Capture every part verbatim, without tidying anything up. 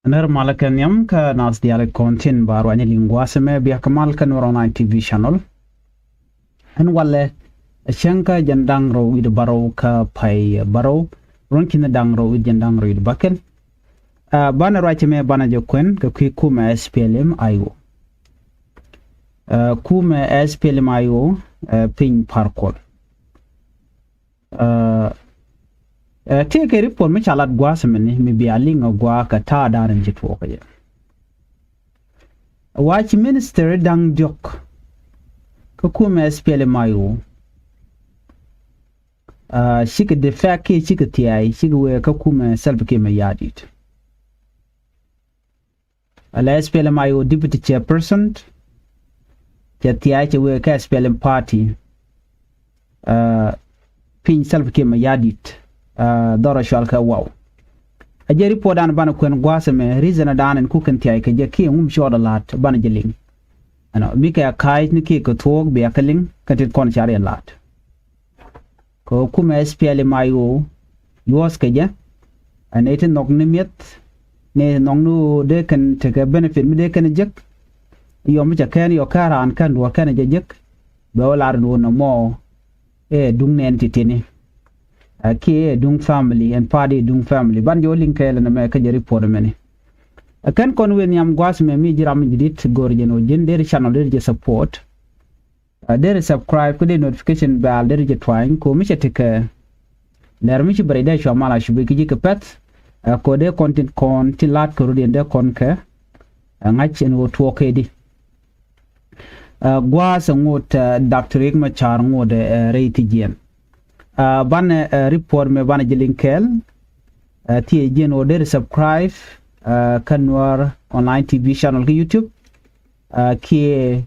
Nɛr malä kɛ nhiam kä nath diaal kɔn tin ba ruany liŋ gua̱a̱th ɛmɛ, bia kɛ mal kä Nuɛr Online T V channel. Ɛn walɛ ɛ cäŋ kä jiɛn da̱ŋ rɛw wi̱cdɛ bärɔw kä pay bärɔw, ruɔ̱n ki̱n da̱ŋ rɛw wi̱cdɛ jiɛn da̱ŋ rɛw wi̱cdɛ bäkɛl. Ɛ, banɛ ruac ɛmɛ banɛ jɛ kuɛn kɛ kui̱ kumɛ S P L M I O. Ɛ, kumɛ S P L M I O, ɛ, piny Par Kuol. Ɛ, ɛ, tëëkɛ report mi ca lat gua̱a̱th ɛmɛni, mi bia liŋ ɛ gua̱a̱th kɛ ta̱a̱ da̱a̱n in ci tuɔɔk kɛ jɛ. Wa ci minister da̱ŋ diɔ̱k kä kumɛ S P L M I O, ɛ, cikɛ defect kiɛ cikɛ thia̱a̱y, cikɛ wee kä kumɛ Salva Kiir Mayardit. Ala S P L M I O deputy chairperson, cɛ thia̱a̱y cɛ wee kä S P L M party, ɛ, piny Salva Kiir Mayardit, ɛ, dhɔrɔ cual kɛ waw. A jɛ report dan banɛ kuɛn gua̱a̱th ɛmɛ, reason dan in kukɛn thia̱a̱y kɛ jɛ kiɛ ŋum cuɔt a la̱t banɛ jɛ liŋ. Ɛnɔ, mi kɛ a ka̱a̱c ni kiɛ kɛ thuɔ̱ɔ̱k bia kɛ liŋ kä tin kɔn ca riɛn la̱t. Kɛ ɣöö kumɛ S P L M I O yuɔ̱ɔ̱th kɛ jɛ. Ɛ nɛy ti nhɔk ni mi̱eth, nɛy ti nhɔk ni ɣöö dee kɛn tekɛ benefit mi dee kɛn jek. Yɔm mi cɛ kɛn yɔ kɛ raan kɛn duɔ̱ɔ̱r kɛn jɛ jek. Bɛ wä lar ni ɣöö nɔmɔ ɛ duŋ nɛn ti tini. Ɛ kiɛ ɛ duŋ family, ɛn party ɛ duŋ family. Ban jɛ wä liŋ kɛɛl ɛn ɛmɛ kä jɛ report ɛmɛni. Ɛ kɛn kɔn wëë nhiam gua̱a̱th ɛmɛ mi ji̱ ram mi ji̱ di̱t go̱o̱r jɛ ni ɣöö ji̱n deri channel deri jɛ support. Ɛ, deri subscribe kä deri notification bell deri jɛ tuany kɛ ɣöö mi cɛ tekɛ lɛr mi ci bɛ rɛy dee cua mal a cupi ki ji̱ kɛ pɛth. Ɛ, kɛ ɣöö dee kɔn tin kɔn tin la̱t kɛ rut yɛn dee kɔn kɛ, ɛ, ŋa̱c ɛn ɣöö tuɔɔk kɛ di. Ɛ, gua̱a̱th ɛ ŋot, ɛ, Doctor Riek Machar ŋot, ɛ, rɛy thi jiɛn. Ɛ, banɛ, ɛ, report mɛ banɛ jɛ liŋ kɛɛl. Ɛ, thiee jiɛn ɣöö deri subscribe, ɛ, kä Nuɛr Online T V channel kä YouTube. Ɛ, kiɛ,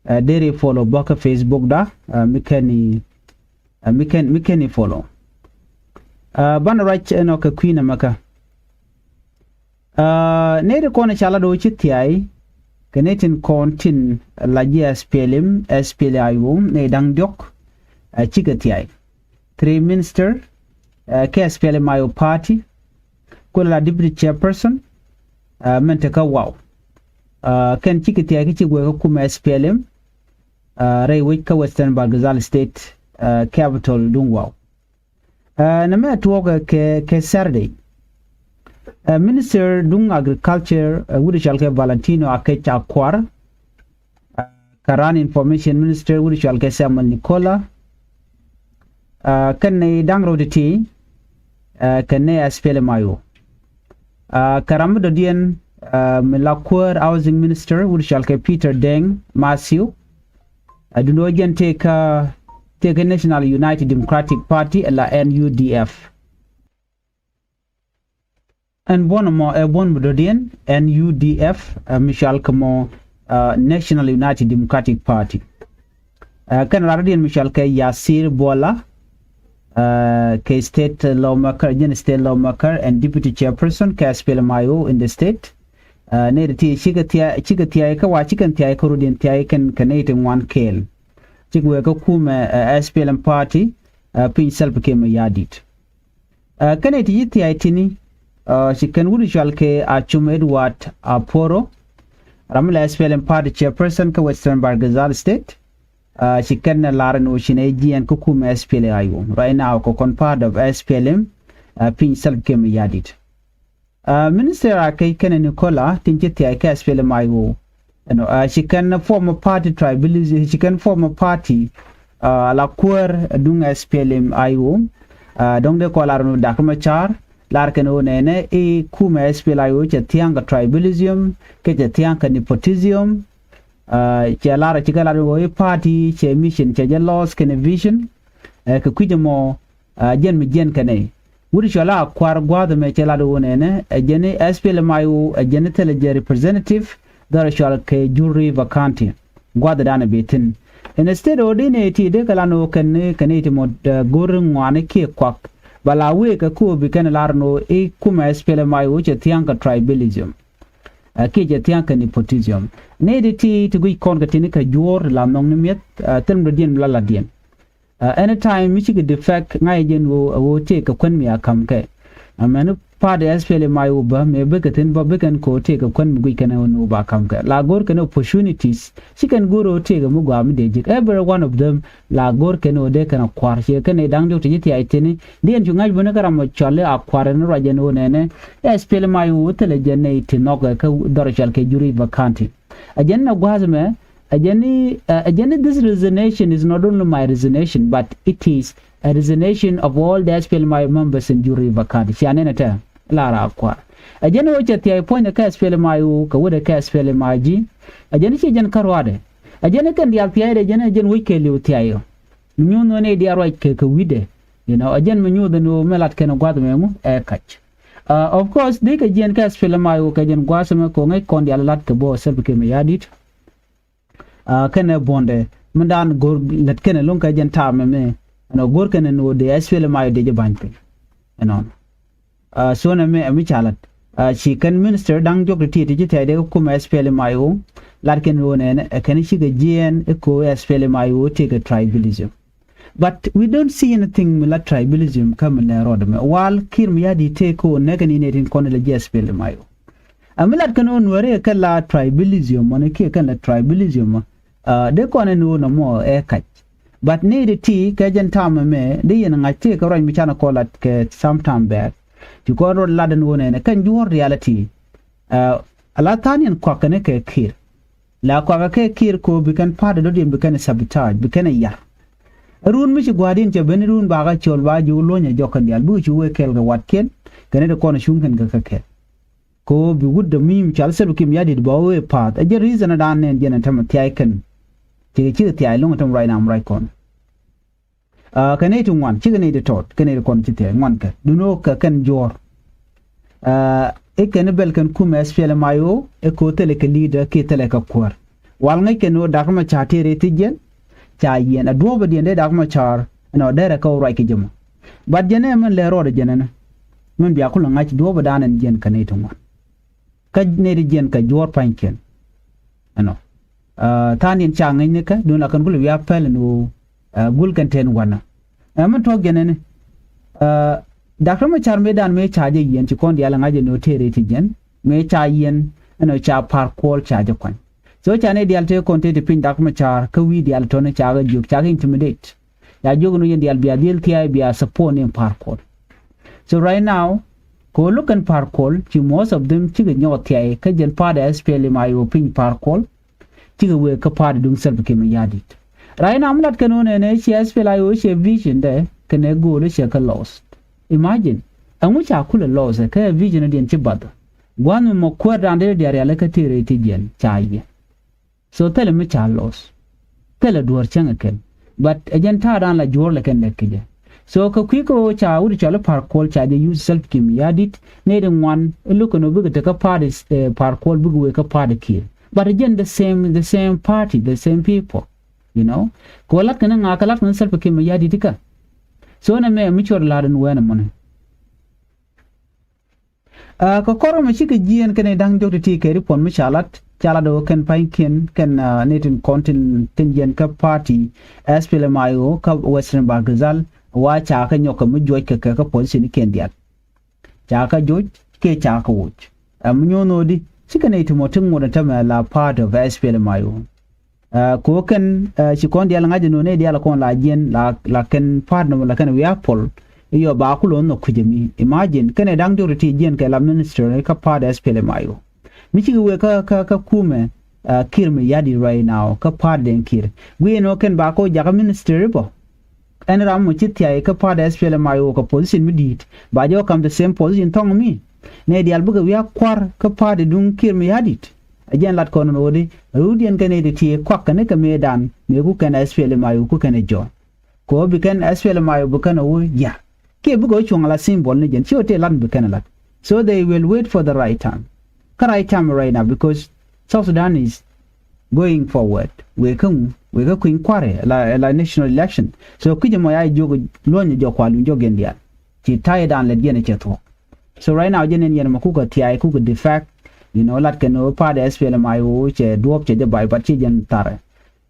ɛ, deri follow bä kä Facebook da, ɛ, mi kɛn i̱, ɛ, mi kɛn, mi kɛn i̱ follow. Ɛ, banɛ ruac ɛnɔ kɛ kui̱ nɛmɛ kä. Ɛ, nɛy ti kɔn ca lat ɣöö ci thia̱a̱y kɛ nɛy tin kɔn tin la ji̱ S P L M, S P L I O, nɛy da̱ŋ diɔ̱k, ɛ, cikɛ thia̱a̱y. Three minister, ɛ, kɛ S P L M I O party, kulɛ la deputy chairperson, ɛ, mɛn tekä waw. Ɛ, kɛn cikɛ thia̱a̱y kä ci wee kä kumɛ S P L M, ɛ, rɛy wec kä Western Bahr el Ghazal State, ɛ, capital duŋ waw. Ɛ, nɛmɛ tuɔɔkɛ kɛ, kɛ Saturday. Ɛ, minister duŋ agriculture, ɛ, wut cɔal kɛ Valentino Akec Akuar, ɛ, kɛ ran information minister wut cɔal kɛ Samuel Nikola, ɛ, kɛn nɛy da̱ŋ rɛw ti̱ti̱, ɛ, kɛn nɛy S P L M I O. Ɛ, kɛ ram mi dɔ̱diɛn, ɛ, mi la kuäär housing minister wut cɔal kɛ Peter Deng Matthew. Ɛ, duundɛ ɣöö jɛn tëëkä, tëëkä National United Democratic Party, ala N U D F. Ɛn buɔ̱n ɛmɔ ɛ buɔ̱n mi dɔ̱diɛn, N U D F, ɛ, mi cɔal kɛ mɔ, ɛ, National United Democratic Party. Ɛ, kɛn ram dɔ̱diɛn mi cɔal kɛ Yasir Bola, ɛ, kɛ state lawmaker, jɛn state lawmaker and deputy chairperson kɛ S P L M I O in the state. Ɛ, nɛy ti ti cikɛ thia̱a̱y, cikɛ thia̱a̱y kä wa cikɛn thia̱a̱y kä rut in thia̱a̱y kɛn kɛ nɛy ti ŋuan kɛɛl. Cikɛ wee kä kumɛ, ɛ, S P L M party, ɛ, piny Salva Kiir Mayardit. Ɛ, kɛn nɛy ti ci thia̱a̱y tini, ɛ, ci kɛn wut cɔal kɛ Acum Edward Aporo, ram mi la S P L M party chairperson kä Western Bahr el Ghazal State. Ɛ, ci kɛn ɛ lar ɛn ɣöö ci nɛy jiɛɛn kä kumɛ S P L I O. Right now kɛ kɔn part of S P L M, ɛ, piny Salva Kiir Mayardit. Ɛ, minister Akec kɛnɛ Nikola tin ci thia̱a̱y kɛ S P L M I O. Ɛnɔ, ɛ, ci kɛn former party tribalism, ci kɛn former party, ɛ, la kuäär duŋ S P L M I O. Ɛ, dɔ̱ŋ dee kɔ lar ɛn ɣöö Dak Macar lar kɛn ɣöö nɛnɛ i̱ kumɛ S P L I O cɛ thia̱a̱ŋ kɛ tribalism, kɛ cɛ thia̱a̱ŋ kɛ nepotism. Ɛ, cɛ lar, ci kɛ lar ɣöö i̱ party cɛ mission, cɛ jɛ loss kɛnɛ vision. Ɛ, kɛ kui̱c ɛmɔ, ɛ, jɛn mi jiɛn kɛ nɛy. Wut cɔal Akuar gua̱a̱th ɛmɛ cɛ lat ɣöö nɛnɛ ɛ jɛn i̱ S P L M I O, ɛ jɛn i̱ thilɛ jɛ representative dhɔr cɔal kɛ Jur River County. Gua̱a̱th dan ɛ bi thi̱n. Instead ɣöö dee nɛy ti dee kɛ lan ɣöö kɛn, kɛn nɛy ti mɔ, ɛ, go̱r ŋɔaani kiɛ kuak. Ba la wëë kɛ ko̱o̱p bi kɛn lar ɛn ɣöö i̱ kumɛ S P L M I O cɛ thia̱a̱ŋ kɛ tribalism. Ɛ, kiɛ cɛ thia̱a̱ŋ kɛ nepotism. Nɛy ti ti, ti guic kɔn kɛ tini kɛ juɔ̱ɔ̱r la nhɔk ni mi̱eth, ɛ, thil mi dɔ̱diɛn mi la ladiɛn. Ɛ, anytime mi cikɛ defect ŋa̱c jɛn ɣöö, ɣöö tëëkɛ kuän mi a ka̱m kɛ. Amäni party SPLM-IO bä mëë bikɛ thi̱n bä bikɛn kɛ ɣöö tëëkɛ kuän mi guic kɛn ɣöö ni ɣöö ba ka̱m kɛ la go̱o̱r kɛn opportunities. Ci kɛn go̱o̱r ɣöö tëëkɛ mi gɔaa mi dee ji̱k every one of them. La go̱o̱r kɛn ɣöö dee kɛn a kua̱r ciɛ kɛn i̱ da̱ŋ diɔ̱k ti ci thia̱a̱c thi̱n i̱ diɛn cu ŋa̱c bä ni kä ram ɔ cɔal i̱ a kua̱r ɛn ruac ɛn ɣöö nɛnɛ SPLM-IO thilɛ jɛ nɛy ti nhɔk ɛ kä dhɔr cɔal kɛ Yuripa County. Ɛ jɛn ɛ gua̱a̱th ɛmɛ ɛ jɛn i̱ ɛ jɛn i̱ this resignation is not only my resignation but it is a resignation of all the SPLM-IO members in Yuripa County. Cia nɛn ɛ tɛ la raap kua̱r. Ɛ jɛn ɣöö cɛ thia̱a̱c puɔ̱nydɛ kä SPLM-IO kɛ wetdɛ kä SPLM-IG. Ɛ jɛn i̱ ci jɛn kä ruaadɛ ɛ jɛn i̱ kɛn diaal thia̱a̱cdɛ jɛn ɛ jɛn wec kɛɛliw thia̱a̱c ɣöö mi nyuuth ni diaal ruac kɛ kɛ wi̱cdɛ. You know, ɛ jɛn mi nyuuth ni ɣöö mɛ lat kɛn gua̱th mɛ ŋu ɛ kac. Of course dee kɛ jiɛn kɛ SPLM-IO kɛ jɛn gua̱a̱th mɛ kɛ ŋäc kɔn diaal lat kɛ bä Salva Kiir Mayardit. Kɛnɛ buɔ̱ndɛ mi daan go̱r lät kɛnɛ lo̱ŋ kɛ jɛn ta̱a̱ mɛ mɛ ɛnɔ go̱r kɛnɛ ni ɣöö dee SPLM-IO dee jɛ ba̱ny piny. Ɛnɔn suɔ̱nɛ mɛ ɛ mi ca lat ci kɛn minister da̱ŋ diɔ̱k ti ti ti ci thia̱a̱c dee kä kumɛ SPLM-IO. Lat kɛn ɣöö nɛnɛ ɛ kɛn cikɛ jiɛɛn i̱ ko̱ SPLM-IO tëëkɛ tribalism. But we don't see anything mi la tribalism kä mi lɛ rɔɔdɛ mɛ wal Kiir Mayardit tëë ko̱ nɛkɛ ni nɛ tin kɔn ilɛ jiɛ SPLM-IO. Ɛ mi lat kɛn ɣöö nuääri kɛ la tribalism mɔni kiɛ kɛn la tribalism mɔ dee kɔn ɛn ɣöö nɔmɔ ɛ kac. But ni di ti kɛ jɛn ta̱a̱ mɛ mɛ dee yɛn ŋa̱c tëë kɛ ruac mi canɛ kɔn lat kɛ sometime back. Ci kɔn rɔɔd lat ɛn ɣöö nɛnɛ kɛn juɔ̱ɔ̱r reality. Ala tha̱a̱n yɛn kuak kɛn kɛ Kiir la kuakä kɛ Kiir ko̱ bi kɛn pa̱a̱t dɔ̱diɛn bi kɛn sabotage bi kɛn yar. Run mi ci gua̱a̱diɛn cɛ ben run bakä cɔl ba ji̱ wä luɔ̱nyɛ jɔk kɛn diaal bikɛ cu wee kɛɛl kɛ watkiɛn kɛn i̱ ti kɔn cuŋ kɛn kɛ kɛ kɛɛl. Ko̱ bi wut dämi̱i̱m cɔal Salva Kiir Mayardit ba wee pa̱a̱th ɛ jɛn reason ɛ daan nɛn jɛn ɛ tämɛ thia̱a̱c kɛn. Cikɛ cikɛ thia̱a̱c lo̱ŋ ɛ tämɛ ruac nam ruac kɔn. Kɛ nɛy ti ŋuan cikɛ nɛy ti tɔɔt kɛ nɛy ti kɔn ci thia̱a̱c ŋuan kɛ duno kɛ kɛn juɔ̱ɔ̱r. I̱ kɛn i̱ bɛl kɛn kumɛ SPLM-IO i̱ ko̱ thilɛ kɛ leader kiɛ thilɛ kɛ kuäär. Wal ŋäc kɛn ɣöö Dak Macar tëë rɛy thi̱c jiɛn ca yiɛn a duɔ̱ɔ̱pädiɛn dee Dak Macar ɛn ɔ derɛ kä wä ruac kɛ jɛ mɔ. But jɛn ɛ min lɛ rɔɔdɛ jɛn ɛnɛ min bia kulɛ ŋa̱c duɔ̱ɔ̱pädan ɛn jiɛn kɛ nɛy ti ŋuan. Kä nɛy ti jiɛn kɛ juɔ̱ɔ̱r pa̱nykiɛn. Ɛnɔ tha̱a̱ŋdiɛn ca ŋäcni kä duun la kɛn kulɛ wiaa pɛl ɛn ɣöö gul kɛn tɛn wanɔ. Ɛ min tuɔ̱k jɛn ɛni Dak Macar mëëdan mëë ca jɛ yiɛn ci kɔn diaal ɛ ŋa̱c ɛn ɣöö tëë rɛy ti jiɛn mëë ca yiɛn ɛn ɣöö ca Par Kuol ca jɛ kuany. So ca nɛy diaal tëë kɔn tëë ti piny Dak Macar kä wi̱i̱ diaal tɔ̱ni ca kɛ jiök ca kɛ intimidate. Ca jiök ni yɛn diaal bia dhil thia̱a̱c bia support ni Par Kuol. So right now kɛ ɣöö lo̱k kɛn Par Kuol ci most of them cikɛ nyɔk thia̱a̱c kä jɛn pa̱a̱t ɛ SPLM-IO piny Par Kuol. Cikɛ wëë kä pa̱a̱t duŋ Salva Kiir Mayardit. Right now mi lat kɛn ɣöö nɛnɛ ciɛ SPLM-IO ciɛ vision dɛ kɛnɛ go̱o̱l ciɛ kä lost. Imagine ɛŋu ca kulɛ lost ɛ kä ɛ vision diɛn ci bath. Gua̱n mi mɔ kuäärdan dee diaal rialikä tëë rɛy ti jiɛn ca yiɛ. So thilɛ mi ca lost. Thilɛ duɔ̱ɔ̱r cäŋ ɛ kɛn. But ɛ jɛn ta̱a̱dan la juɔ̱ɔ̱r lɛ kɛn lɛt kɛ jɛ. So kɛ kui̱ kɛ ɣöö ca wut cɔl i̱ Par Kuol ca jɛ use Salva Kiir Mayardit nɛy ti ŋuan i̱ lo̱k kɛn ɣöö bikɛ te kä pa̱a̱t i̱ Par Kuol bikɛ wëë kä pa̱a̱t i̱ Kiir. But ɛ jɛn the same the same party the same people. You know kɛ ɣöö lat kɛn i̱ ŋa̱a̱ kɛ lat kɛn i̱ Salva Kiir Mayardit i̱ kä. So nɛ mɛ mi cuɔt la̱r in wɛn ɛmɔni. Kä kɔr ɛmɔ cikɛ jiɛɛn kɛn i̱ da̱ŋ diɔ̱k ti̱ti̱ kɛ ri puɔ̱n mi ca lat ca lat ɣöö kɛn pa̱nykiɛn kɛn ni tin kɔn tin tin jiɛɛn kä party SPLM-IO kä Western Bahr el Ghazal. Wa ca kä nyɔk kɛ mi juɔc kɛ kɛ kä position ikiɛn diaal. Ca kä joc kiɛ ca kä woc. Ɛm nyuɔ̱n ɣöödi cikɛ nɛy ti mɔ ti ŋot ɛn tämɛ la part of SPLM-IO. Ɛ ko̱ kɛn ɛ ci kɔn diaal ŋa̱c ɛn ɣöö nɛy diaal kɔn la jiɛn la la kɛn part nɔmɔ la kɛn wiaa pɔl. I̱ yɔ ba kulɔ nhɔk kui̱c ɛmi imagine kɛn ɛ da̱ŋ diɔ̱k ti ti jiɛn kɛ la minister kä part SPLM-IO. Mi cikɛ wëë kä kä kä kumɛ ɛ Kiir Mayardit right now kä part den Kiir guic ɛn ɣöö kɛn ba kɔ jakä minister i̱ bɔ. Ɛn ram mɔ ci thia̱a̱c kä part SPLM-IO kɛ position mi di̱i̱t ba jɛ wä kam the same position thɔŋ mi. Nɛy diaal bikɛ wi̱i̱ a kua̱r kä part duŋ Kiir Mayardit. Ɛ jɛn lat kɔn ɛn ɣöödi ruudiɛn kɛn ɛ ti ti kuak kɛn ɛ kɛ mëëdan mëë ku kɛn SPLM-IO ku kɛn ɛ jɔ̱ɔ̱n. Kɛ ɣöö bi kɛn SPLM-IO bi kɛn ɛ wä jia̱ kiɛ bikɛ wä cuɔ̱ŋ ala symbol ni jɛn ci ɣöö tëë lat bi kɛn ɛ lat. So they will wait for the right time. Kä right time right now because South Sudan is going forward wëë kä ŋu wëë kä kui̱ny kua̱rɛ la la national election. So kui̱c ɛmɔ ya jiök luɔ̱ny jɔk kual luny jɔk yɛn diaal. Ci ta̱yɛ dan lɛt yɛn cɛ thuɔ̱k. So right now jɛn yɛn yɛn mɔ kukɛ thia̱a̱c kukɛ defect. You know lat kɛn ɣöö part SPLM-IO cɛ duɔ̱ɔ̱p cɛ jɛ ba̱a̱c but ci jɛn tharɛ.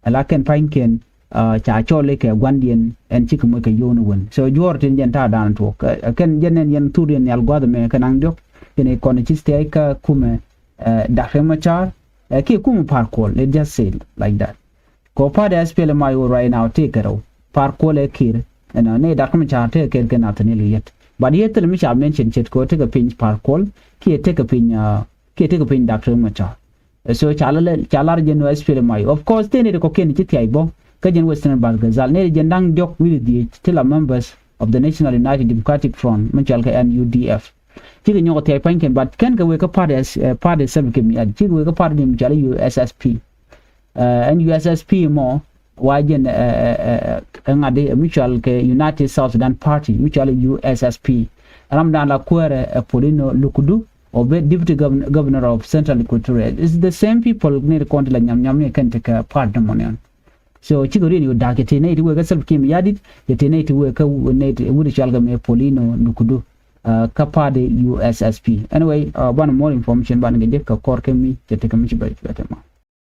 Ala kɛn pa̱nykiɛn Ca cɔl i̱ kɛ gua̱ndiɛn ɛn cikɛ moc kɛ yio̱o̱ni wän. So juɔ̱ɔ̱r tin jɛn ta̱a̱ da̱a̱n tuɔɔk kɛn jɛn ɛn yɛn thurdiɛn nhial gua̱a̱th ɛmɛ kɛ naŋ diɔ̱k. Kɛn i̱ kɔn i̱ ci thia̱a̱c kä kumɛ Doctor Riek Machar kiɛ kumɛ Par Kuol. It just said like that. Kɔ party S P L M I O right now tëë kɛ rɛw. Par Kuol ɛ Kiir. Ɛnɔ ni Doctor Machar tëë kɛ kɛ Nathaniel Oyet. But yɛ thil mi ca mention ce̱tkɛ tekɛ piny Par Kuol kiɛ tekɛ piny kiɛ tekɛ piny Doctor Riek Machar. So ca lar jɛn wä S P L M I O. Of course tëë ni ti kɔ̱kiɛn ci thia̱a̱c bä kä jɛn Western Bahr el Ghazal ni ti jɛn da̱ŋ diɔ̱k wi̱cdɛ dhieec ti la members of the National United Democratic Front mi cɔal kɛ N U D F. Cikɛ nyɔk thia̱a̱c pa̱nykiɛn, but kɛn kɛ wëë kä party Salva Kiir Mayardit, cikɛ wëë kä party ni mi cɔal U S S P. Ɛn U S S P mɔ wa jɛn ɛ ŋa̱t i̱ mi cɔal kɛ United South Sudan Party mi cɔal U S S P. Ramdan la kuäärɛ ɛ Paulino Lukudu ɔ bɛ Deputy Governor of Central Equatoria. It's the same people ni ti kɔn ti la nyam nyam ni kɛn ti kɛ party ni mɔniɔn. So cikɛ ri ni wä da̱k cɛ tëë nɛy ti wëë kä Salva Kiir Mayardit, cɛ tëë nɛy ti wëë kä nɛy ti wut cɔal kɛ mɛ Paulino Lukudu kä party U S S P. Anyway, banɛ more information banɛ kɛ jek kɛ kɔr kɛ mi cɛ tekɛ mi ci bɛ cɛ tɛ ma.